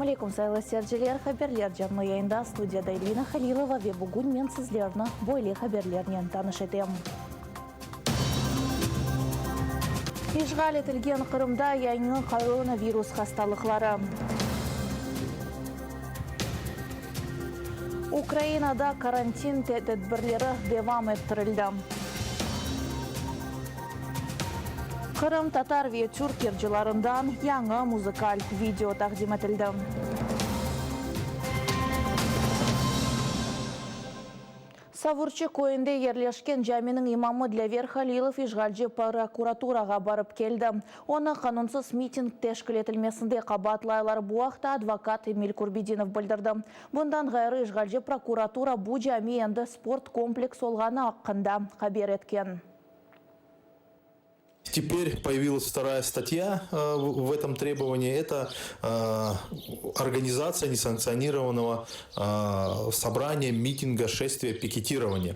Selâm aleyküm, sayılı seyirciler! Haberler canlı yayında, studiyada Elvina Halilova ve bugün men sizlerni böyle haberlernen tanış etem. İşğal etilgen Qırımda yañı koronavirus hastalıqları. Ukrainada karantin tedbirleri devam ettirildi. Qırımtatar ve türk yırcılarından yañı muzıkal video taqdim etildi. Savurçı köyünde yerleşken caminiñ imamı Dlâver Halilov işğalci prokuraturağa barıp keldi. Onı qanunsız miting teşkil etilmesinde qabaatlaylar. Bu aqta advokat Emil Kurbedinov bildirdi. Bundan ğayrı, işğalci prokuratura bu cami endi sport kompleks olğanı aqqında haber etken. Teper poyavilas vtoraya statya v etom trebovaniyi, eto organizatsiya nesanksionirovannogo sobraniya, mitinga, şestviya, piketirovaniya.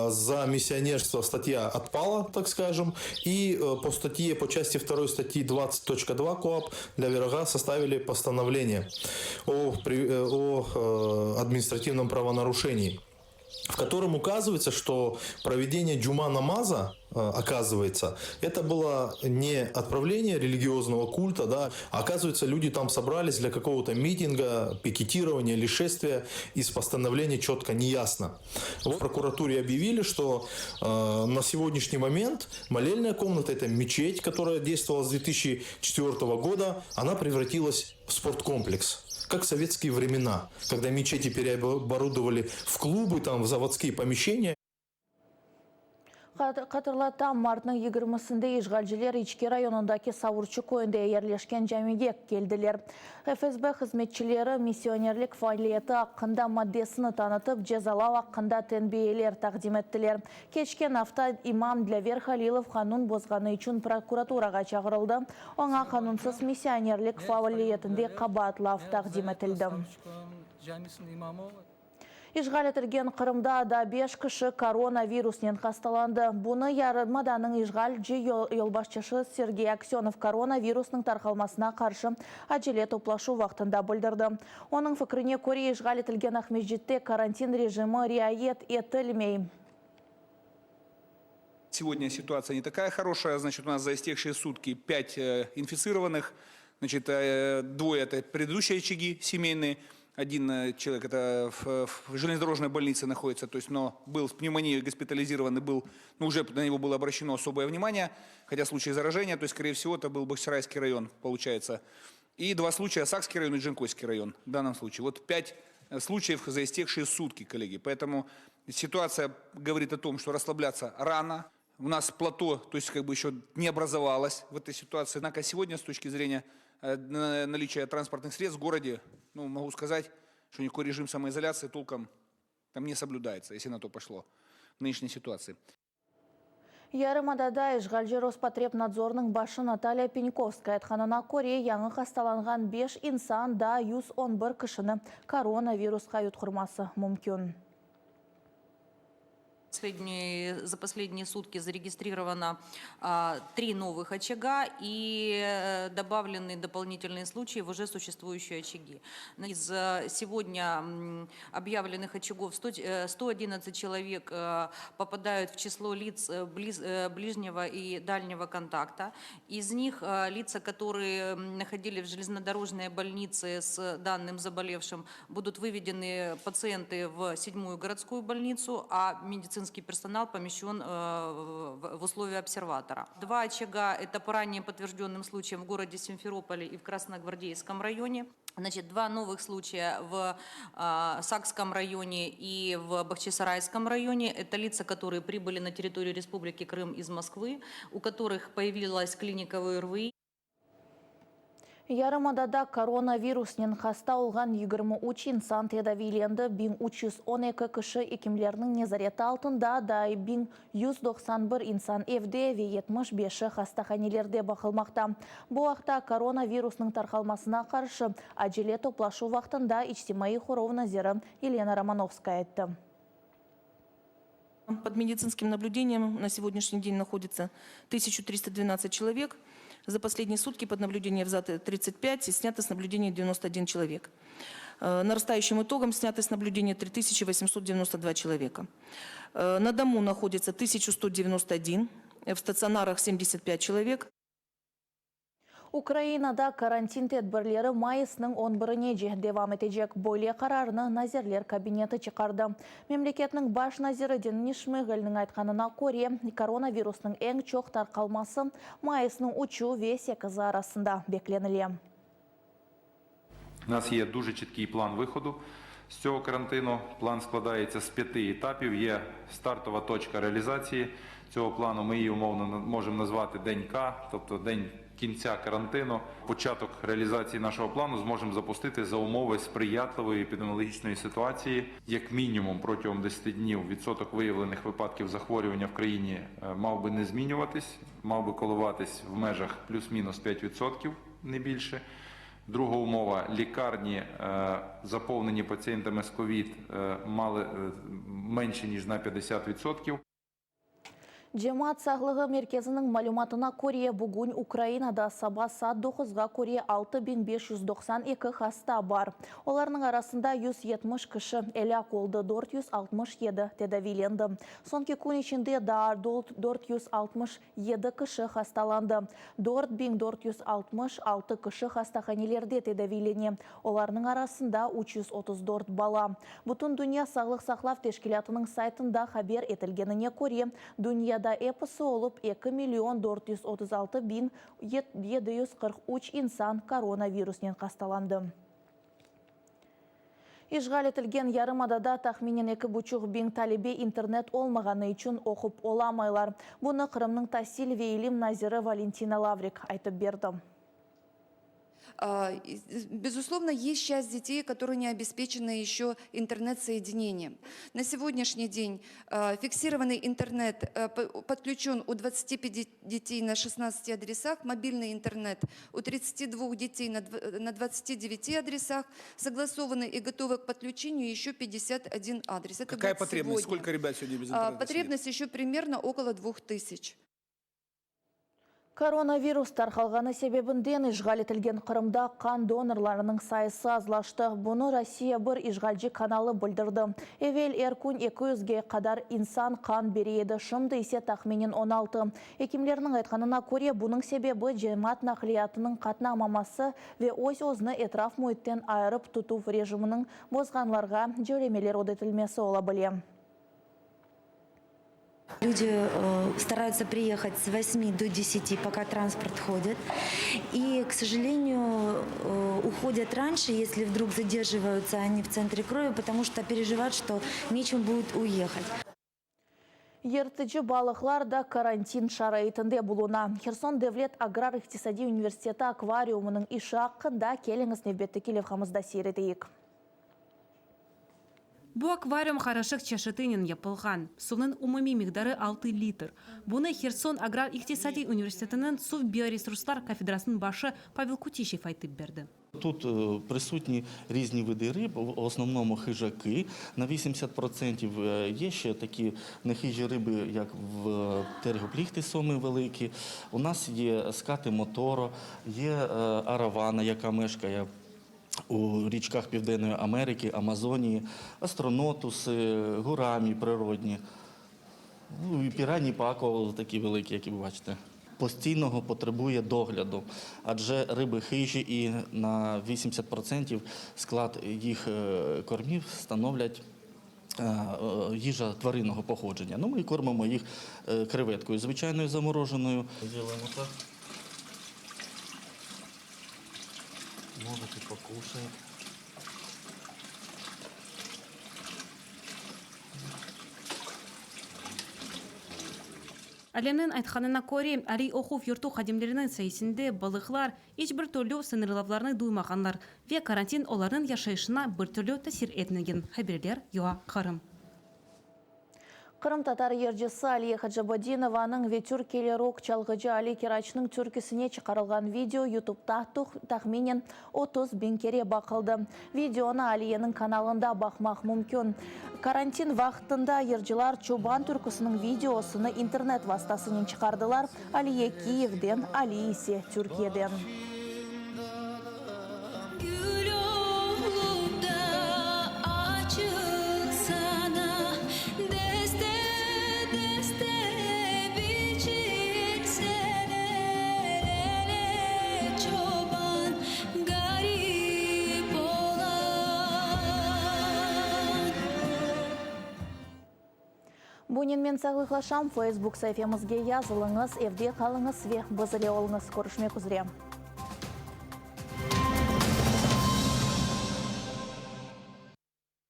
Za missionerstvo statya otpala, tak skajem, i po statye, po çasti vtoroy statyi 20.2 KOAP Dlâver ağa sostavili postanovleniye o o administrativnom pravonaruşeniyi. В котором указывается, что проведение джума намаза, оказывается, это было не отправление религиозного культа, да, а оказывается, люди там собрались для какого-то митинга, пикетирования или шествия, из постановления четко не ясно. В прокуратуре объявили, что э, на сегодняшний момент молельная комната, это мечеть, которая действовала с 2004 года, она превратилась в спорткомплекс как в советские времена, когда мечети переоборудовали в клубы, там, в заводские помещения. Hatırlatam, martnıñ yigirmisinde işğalciler İçki rayonındaki Savurçı köyünde yerleşken camige keldiler. FSB hızmetçileri missionerlik faaliyeti aqqında maddesini tanıtıp, cezalav aqqında tenbiyeler taqdim ettiler. Keçken afta imam Dlâver Halilov qanun bozğanı içün prokuraturağa çağırıldı. Oña qanunsız missionerlik faaliyetinde qabaatlav taqdim etildi. İşğal etilgen Qırımda daa beş kişi koronavirusnen hastalandı. Bunı yarımadanıñ işğalci yolbaşçısı Sergey Aksönov koronavirusnıñ tarqalmasına qarşı acele toplaşuv vaqtında bildirdi. Onıñ fikrine köre, işğal etilgen Aqmescitte karantin rejimi riayet etilmey. Сегодня ситуация не такая хорошая, значит, у нас за истекшие сутки пять инфицированных, значит, двое это предыдущие очаги семейные, один человек это в, в железнодорожной больнице находится, то есть, но был с пневмонией госпитализирован и был, ну, уже на него было обращено особое внимание, хотя случай заражения, то есть, скорее всего, это был Бахчисарайский район, получается. И два случая, Сакский район и Джанкойский район в данном случае. Вот пять случаев за истекшие сутки, коллеги. Поэтому ситуация говорит о том, что расслабляться рано. У нас плато, то есть как бы еще не образовалось в этой ситуации. Однако сегодня с точки зрения наличия транспортных средств в городе, ну, могу сказать, что никакой режим самоизоляции толком там не соблюдается, если на то пошло в нынешней ситуации. Yarımadada işğalci Rospotrebnadzornıñ başı Natalya Penkovskaya aytqanına köre, yañı hastalanğan beş insan daa 111 kişini koronavirusqa yutqurması mümkün. За последние сутки зарегистрировано три новых очага и добавлены дополнительные случаи в уже существующие очаги. Из сегодня объявленных очагов 111 человек попадают в число лиц ближнего и дальнего контакта. Из них лица, которые находились в железнодорожной больнице с данным заболевшим, будут выведены пациенты в седьмую городскую больницу, а медицинский персонал помещен в условия обсерватора. Два очага – это по ранее подтвержденным случаям в городе Симферополе и в Красногвардейском районе. Значит, два новых случая в Сакском районе и в Бахчисарайском районе. Это лица, которые прибыли на территорию Республики Крым из Москвы, у которых появилась клиника ОРВИ. Yarımadada koronavirusnen hasta olğan 23 insan tedaviylendi, 1312 kişi ekimlerniñ nezareti altında, daa 1191 insan evde ve 75-i hastahanelerde baqılmaqta. Bu aqta koronavirusnıñ tarqalmasına qarşı acele toplaşuv vaqtında içtimaiy qoruv naziri Yelena Romanovskaya ayttı. Под медицинским наблюдением на сегодняшний день находится 1312 человек. За последние сутки под наблюдение взяты 35 и снято с наблюдения 91 человек. Э, Нарастающим итогом снято с наблюдения 3892 человека. Э, На дому находится 1191, э, в стационарах 75 человек. Ukrainada karantin tedbirleri mayısnıñ on birinece devam etecek. Böyle qararnı Nazirler Kabineti çıqardı. Memleketniñ baş naziri Denis Şmıgalniñ aytqanına köre, koronavirusnıñ eñ çoq tarqalması mayısnıñ üçü ve sekizi arasında beklenile. У нас є дуже чіткий план виходу з цього карантину. План складається з п'яти етапів. Є стартова точка реалізації цього плану. Ми її умовно можемо назвати День К, тобто день кінця карантину. Початок реалізації нашого плану зможемо запустити за умови сприятливої епідеміологічної ситуації. Як мінімум протягом 10 днів відсоток виявлених випадків захворювання в країні е, мав би не змінюватись, мав би коливатись в межах плюс-мінус 5%, не більше. Друга умова лікарні, е, заповнені пацієнтами з ковід, е, мали е, менше ніж на 50%. Cemaat sağlığı merkeziniñ malümatına köre, bugün Ukrainada saba saat doquzğa köre 6592 hasta bar. Olarnıñ arasında 170 kişi elâk oldı, 467 tedaviylendi. Soñki kün içinde daa 467 kişi hastalandı. 4466 kişi hastahanelerde tedaviylene, olarnıñ arasında 334 bala. Bütündünya sağlıq saqlav teşkilâtınıñ saytında haber etilgenine köre, dünyada episi olıp 2 million 436 biñ 743 insan koronavirusnen hastalandı. İşğal etilgen yarımadada tahminen eki buçuq biñ talebe internet olmağanı içün oqup olamaylar. Bunı Qırımnıñ tasil ve ilim naziri Valentina Lavrik aytıp berdi. Безусловно, есть часть детей, которые не обеспечены еще интернет-соединением. На сегодняшний день фиксированный интернет подключен у 25 детей на 16 адресах, мобильный интернет у 32 детей на 29 адресах, согласованы и готовы к подключению еще 51 адрес. Это Какая будет потребность? сегодня. Сколько ребят сегодня без интернета сидит? Потребность еще примерно около 2000. Koronavirus tarqalğanı sebebinden işğal etilgen Qırımda qan donorlarınıñ sayısı azlaştı. Bunı Rossiya bir işğalci kanalı bildirdi. Evel er kün 200ge qadar insan qan bere edi, şimdi ise tahminen 16. Ekimlerniñ aytqanına köre, bunıñ sebebi cemaat naqliyatınıñ qatnamaması ve öz-özüni etraf müitten ayırıp tutuv rejiminiñ bozğanlarğa cöremeler ödetilmesi ola bile. Люди э, стараются приехать с 8 до 10, пока транспорт ходит. И, к сожалению, э, уходят раньше, если вдруг задерживаются они в центре крови, потому что переживают, что нечем будет уехать. Yırtıcı balıqlar da karantin şaraitinde buluna. Herson devlet agrar iqtisadiy universiteti akvariumınıñ işi aqqında keliñiz nevbetteki levhamızda seyir eteyik. Bu akvarium qarışıq çeşitinen yapılğan. Suvnıñ umumiy miqdarı 6 litr. Bunı Herson agrar iqtisadiy universitetiniñ suv bioresurslar kafedrasınıñ başı Pavel Kutişev aytıp berdi. Тут е, присутні різні види риб, в основному хижаки. На 80% е, є ще такі нехижі риби, як в тергопліхти соми великі. У нас є скати моторо, є е, аравана, яка мешкає у річках Південної Америки, Амазонії, астронотуси, гурамі природні. Ну, і пірані пако такі великі, які ви бачите. Постійного потребує догляду, адже риби хижі і на 80% склад їх е, кормів становлять е, е, їжа тваринного походження. Ну, ми кормимо їх креветкою, звичайною замороженою. Ділимо так. Може, покушає. Alimniñ aytqanına köre, aliy oquv yurtu hadimleriniñ sayesinde balıqlar iç bir türlü sıñırlavlarnı duymağanlar ve karantin olarnıñ yaşayışına bir türlü tesir etmegen, haberler, QA, Qırım. Qırımtatar yırcısı Aliye Hacabadinovanıñ ve türkiyeli rok çalğıcı Ali Kiraçnıñ türküsine çıqarılğan video YouTubeta tahminen 30 biñ kere baqıldı. Videonı Aliyeniñ kanalında baqmaq mümkün. Karantin vaqtında yırcılar Çoban türküsiniñ videosını internet vastasınen çıqardılar. Aliye Kiyevden, Ali ise Türkiyeden. Gül olup da açılsana, Deste deste biçilsene, Lele çoban, garip oğlan. Bunen men sağlıqlaşam. Facebook saifemizge yazılıñız, evde qalıñız ve biz ile oluñız. Körüşmek üzre.